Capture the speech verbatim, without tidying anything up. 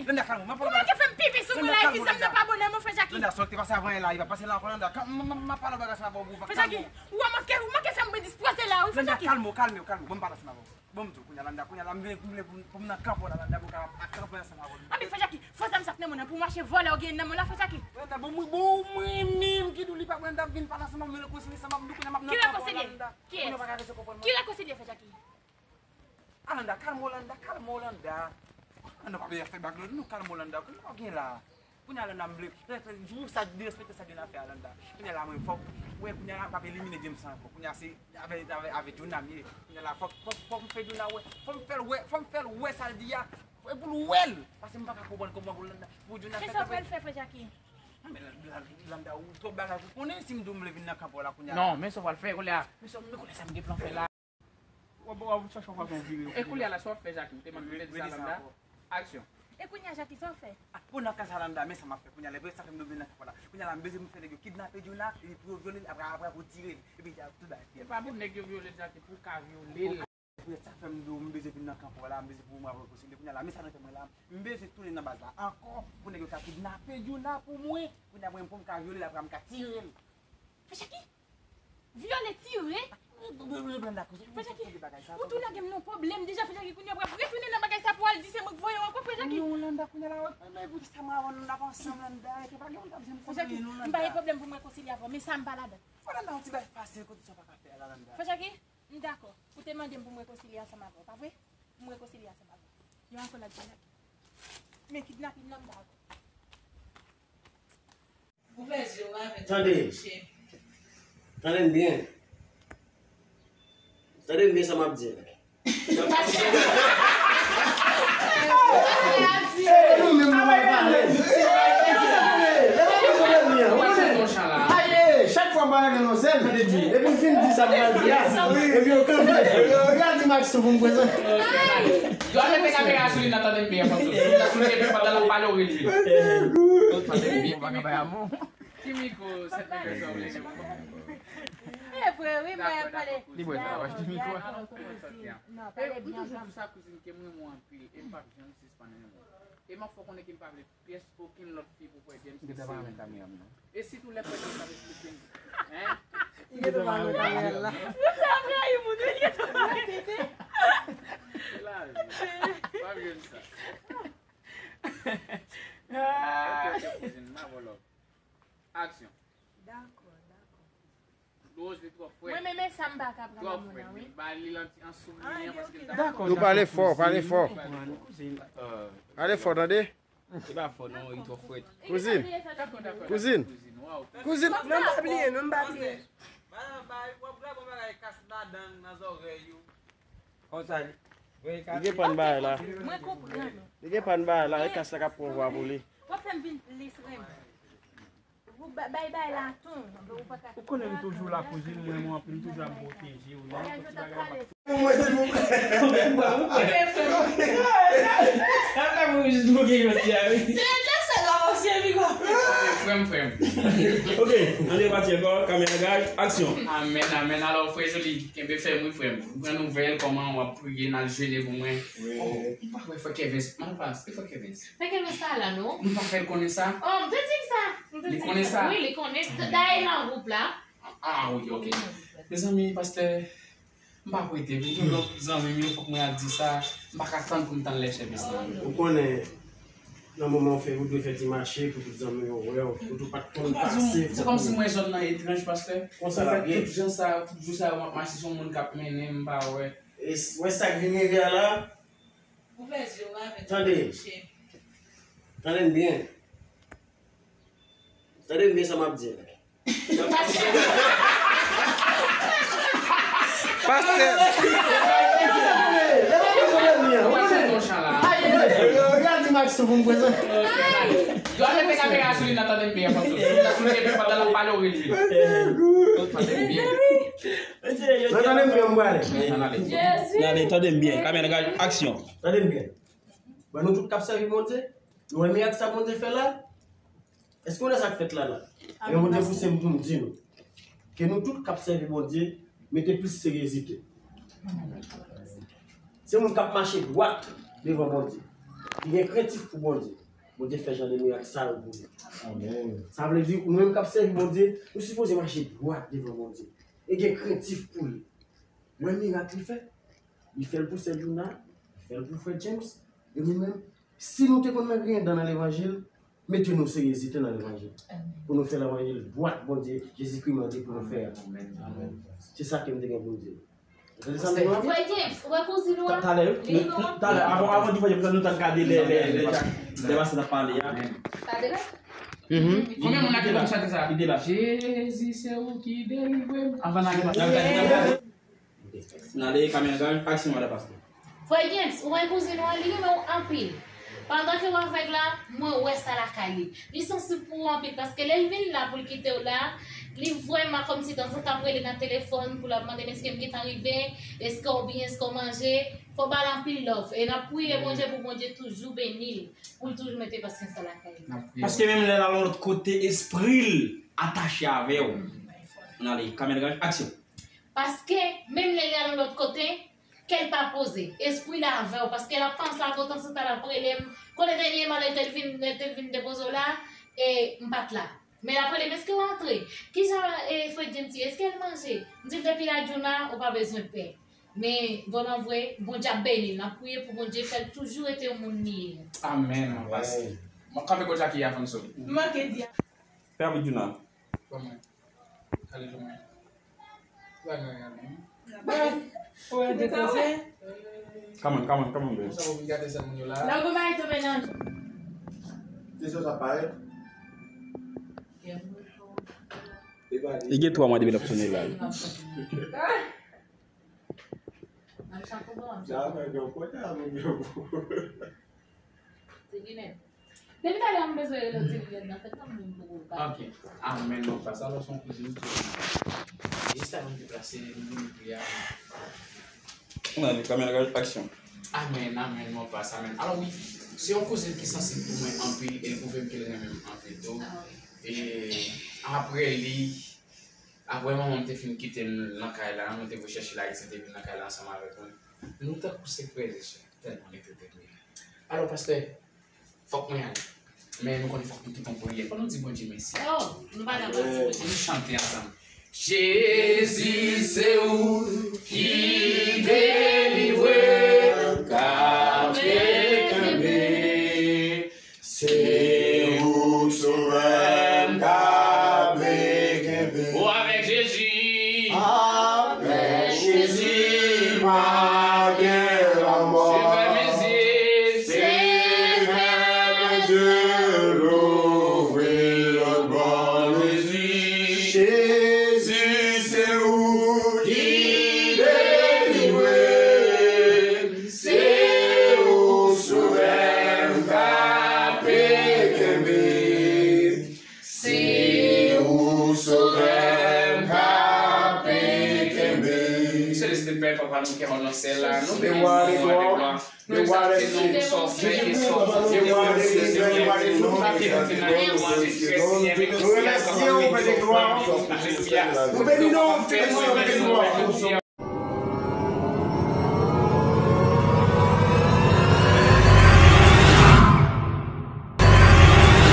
Landa, kalme w, m ap pale. Ou manke fè m pipi sou mwen la, epi zam nan pa bonè, mon frè Jackie. Landa, sa w te pase avan yè la, li pa pase la ankò, Landa. Kalme w, m ap pale bagay sa avè w, kalme w. Frè Jackie, ou manke, ou manke fè m dispoze la, wi, frè Jackie. Landa, kalme w, kalme w, kalme w. Ban m pale ansanm avè w. Ban m di w, kounye a, Landa, kounye a la, m vle, m vle pou, pou m nan kanpe w la, Landa, pou m ka kanpe ansanm avè w. Anpi, frè Jackie, fò zam sa k nan men w nan, pou w mache vòlè, w gen nan men w la, frè Jackie. Landa, ban mwen, ban mwen menm ki di w li pa, Landa, vin pale ansanm avè m, rekonsilye ansanm avè m, kounye a m ap nan kanpe w la, Landa. Ki rekonsilye, frè Jackie? Alanda, kalme w, Landa, kalme w, Landa. Landa, pa bezwen fè blag lòt, nou kalme w, Landa. Kounye a w gen la. Kounye a, Landa, m vle, pou sa derespekte sa Djouna fè a, Landa. Kounye a la, mwen, fòk, wè, kounye a la, m p ap elimine James sa ankò. Kounye a, se avè, avè, avè Djouna m ye. Kounye a la, fòk, fòk, fòk m fè Djouna wè. Fòk m fè l wè, fòk m fè l wè sa l di a. E pou l wè l. Paske m pa ka konprann kòman pou Landa, pou Djouna fè kanpe. Men sa w pral fè, frè Jackie? Landa, ou twòp bagay pou konnen si m di w m vle vin nan kanpe w la kounye a. Non, men sa w pral fè, kounye a. Men sa, men kounye a sa m gen plan fè la. W ap, w ap chèche yon fason vire yo. E kounye a la, sa w ap fè, Jackie? Ou te mande m te di sa, Landa. Aksyon. E kounye a, Jackie, sa w ap fè? Ah, pou nan ka sa, Landa, men sa m ap fè kounye a, lè sa fè m dwe vin nan kanpe w la. Kounye a la, m bezwen pou fè nèg yo kidnape Djouna, epi pou yo vyole l, apre, apre pou tire l, epi tout bagay fini. E pa pou nèg yo vyole l, Jackie, pou w ka vyole l. Pou sa fè m dwe, m bezwen vin nan kanpe w la, m bezwen pou mwen rekonsilye. Kounye a la, men sa nan tèt mwen la, m bezwen tounen nan baz la ankò, pou nèg yo ka kidnape Djouna pou mwen. Kounye a mwen, pou m ka vyole l, apre m ka tire l. Frè Jackie? Vyole, tire. Frè Jackie, ou tou lage m nan pwoblèm deja, frè Jackie, kounye a w ap retounen nan bagay sa pou w al di se mwen k voye w ankò, frè Jackie. Non, Landa, kounye a la, men pou sa mwen avè w, nou t ap ansanm, Landa, e te pa gen moun k ap di m konn anyen, non, Landa. M pa gen pwoblèm pou m rekonsilye avè w, men sa m pa ladan. Fò Landa, yon ti bagay fasil, kote sa w pa ka fè a la, Landa. Frè Jackie, m dakò. Ou te mande m pou m rekonsilye ansanm avè w, pa vre? Pou m rekonsilye ansanm avè w. Yon akolad, frè Jackie. Men kidnapin nan, m dakò. Tande. Tande m byen. Tande m byen sa m ap di. Chak fwa m pa regle non sèl, epi m fin di sa m pral di a, epi yo kanpe. Yo di Max sou pou m prezan. Dwa mete kamera sou li nan, tande m byen, fòk sou li. Sou li, epi pandan l ap pale, ou redwi l. Tande m byen. Ki mikwo, sèt nèg yo sa w vle di? E vre, wi, mwen pale. Li bwè sa, wè, ki mikwo. E m toujou di sa, kouzin, ke m renmen w anpil, e m p ap janm sispann renmen w. E m ap fè w konnen ke m pa vle pyès okenn lòt fi pou frè James, se ou menm. E sitou lè frè James ap esplike m, hein? Li gentan pa wè kamera la. Sa ap rayi moun, wi, li gentan pa wè. Se lavi. Pa vle sa. Ok, ok, kouzin, m avè w love. Aksyon. Dakò, dakò. Rose, li twò frèt. Mwen menm sa m pa ka pran nan moun nan, wi. Ba li lan ti an souri an paske l ta. Dakò, nou pale fò, pale fò. Pale fò, tande? Se pa fò non, li twò frèt. Kouzin. Kouzin. Kouzin. Non, m pa bliye, non, m pa bliye. Bay, bay, w ap grab yon bagay kas ladan nan zòrèy yo. Konsa li. Li gen pann bagay la. Mwen konprann. Li gen pann bagay la, e kas la k ap pran vwa pou li. W ap fè m vin plis renmen. Ou ba-, bay bay la ton, ou pa ka. Ou konnen m toujou la, kouzin, mwen, mwen, anpil, m toujou ap pwoteje w, non? Yon ti bagay w pa. Mwen, se nou. Sa fè mwen jis bouke jodi a, wi. Se lè sèl la, mwen, se mi kwa. Frè m, frè m. Ok, antre pati ankò, kamera degaj, aksyon. Amèn, amèn. Alò, frè Joli, kenbe fèm, wi, frè m. M pran nouvèl, kòman w ap priye, n al jene pou mwen. Wi. Oh, m pa wè frè Kevens. Malpas, e frè Kevens? Frè Kevens pa la, non. Nou pa fè l konnen sa? Oh, m te di l sa. M te di l sa. Li konnen sa? Wi, li konnen. Dayè, l nan gwoup la. Ah, wi, ok. Mezanmi, pastè, m p ap rete. Pou tout lòt zanmi m yo, fòk mwen al di sa. M pa ka tann pou m tann lè sèvis la. Ou konnen, nan moman w fè, ou dwe fè ti mache pou tout zanmi yo wè w, pou tout pa t konn pase. Se kòmsi mwen zòn nan etranj, pastè. Konsa l ap ye. Tout jan sa, tout jou sa yo, m ap mache, se yon moun k ap mennen m, m pa wè. E s-, wè sa k vin rive a la? Ouvè zye w avèk Tande. Tande m byen. Tande m byen sa m ap di. Pastè. Gade Max pou m prezan. Yo, mete kamera sou li, n a tande m byen, fòk sou li. Sou li, epi pandan l ap pale, ou redwi l. Tande m byen. Nan tande m byen, m prale. Gade, tande m byen. Kamera, gade, aksyon. Tande m byen. Ban nou tout k ap sèvi Bondye. Nou wè mirak sa Bondye fè la? Èske w wè sa k fèt la la? Men Bondye pouse m pou m di nou ke nou tout k ap sèvi Bondye, mete plis seryezite. Se moun k ap mache dwat devan Bondye. Li gen krentif pou Bondye. Bondye fè jan de mirak sa yo pou li. Amèn. Sa vle di, nou menm k ap sèvi Bondye, nou sipoze mache dwat devan Bondye e gen krentif pou li. Wè mirak li fè? Li fè l pou sè Djouna, li fè l pou frè James, e nou menm, si nou te konn met griyen dan nan levanjil, mete nou serye zite nan levanjil. Pou nou fè levanjil dwat Bondye, Jezikri mande pou nou fè a. Amèn. Se sa ke m te gen pou m di. Frè James, ou wè kouzin ou an? Talè, talè, avan, avan di frè James, nou t al gade lè, lè, lè, lè pastè t ap pale a. Talè. Konbyen moun la ki konn chante sa? Li te la. Jezi, se ou ki delivre m. Anvan n ale pastè. N ale, kamera, aksyon, madan pastè. Frè James, ou wè kouzin ou an, li renmen w anpil. Pandan ke w avèg la, mwen wè sa lakay li. Li sansib pou ou anpil, paske lè l vin la pou l kite w la, li vrèman kòmsi tanzantan ap rele nan telefòn pou l ap mande m èske m gentan rive, èske w byen, èske w manje. Fò w ba l anpil love. E n ap priye Bondye pou Bondye toujou beni l, pou l toujou mete pasyans sa lakay li. Paske menm lè l al yon lòt kote, espri l atache avè w. N ale, kamera, aksyon. Paske, menm lè li al yon lòt kote, kè l pa poze, espri l avè w, paske l ap panse avè w, tanzantan l ap rele m. Konnen dènyèman, lè l te vin, lè l te vin depoze w la, e m pa t la. Men l ap rele m, èske w antre? Kijan, e, frè James ye? Èske l manje? M di l, depi la, Djouna, ou pa bezwen pè. Men, vrèmanvre, Bondye ap beni l. N ap priye pou Bondye fè l toujou rete yon moun li ye. Amèn, mon pastè. Mwen kanpe kot Jackie avan n sot. M manke di a. Pè Abid Djouna. Kòman? Kale tou mwen. Bagay a menm. Bagay. Ou wè de koze? Come on, come on, come on, baby. Konsa pou vin gate sèl moun yo la. Lògou bay tonbe nan. Se sa sa parèt. Li gen twa mwa depi l ap sonnen la. Sa fè yon kote a moun yo. Se linèt. Depi talè a m bezwen rele w ti linèt nan fèt la, m poko ka. Ok. Amèn, mon pastè. Alò, se yon kouzin ki jis avan m deplase, m vin priye a. Nan kamera, aksyon. Amèn, amèn, mon pastè, amèn. Alò, wi, se yon kouzin ki sansib pou mwen anpil, e l pwouve m ke l renmen m anpil tou. E apre li, apre manman m te fin kite m nan kay la, nou te voye chèche l Ayiti, te vin nan kay la ansanm avèk mwen. Nou tankou se frè e sè, tèlman li te tèt li. Alò, pastè, fòk mwen ale. Men nou konnen fòk nou kite yon priyè. Fò nou di Bondye mèsi. Oh, nou pa dakò di Bondye. Nou chante ansanm. Jezi, se ou ki delivre m, k ap kenbe. Se ou sovè m k ap kenbe. O, avèk Jezi. Avèk Jezi, m a gen lanmò. Sevè m zye. Sevè m zye, louvri lòt bò Jezi. Jezi, se ou ki delivre m. Se ou sovè m k ap kenbe. Se ou sovè m k ap kenbe. Selès Pè, Papa nou ki nan syèl la, nou beni w, nou ba w glwa, nou egzalte non w, sa w fè e sa w pral fè, Senyè, nou tout la te tante nan non w, Senyè, nou remèsye w, Pè de glwa, nou beni non w, Senyè, nou beni non w.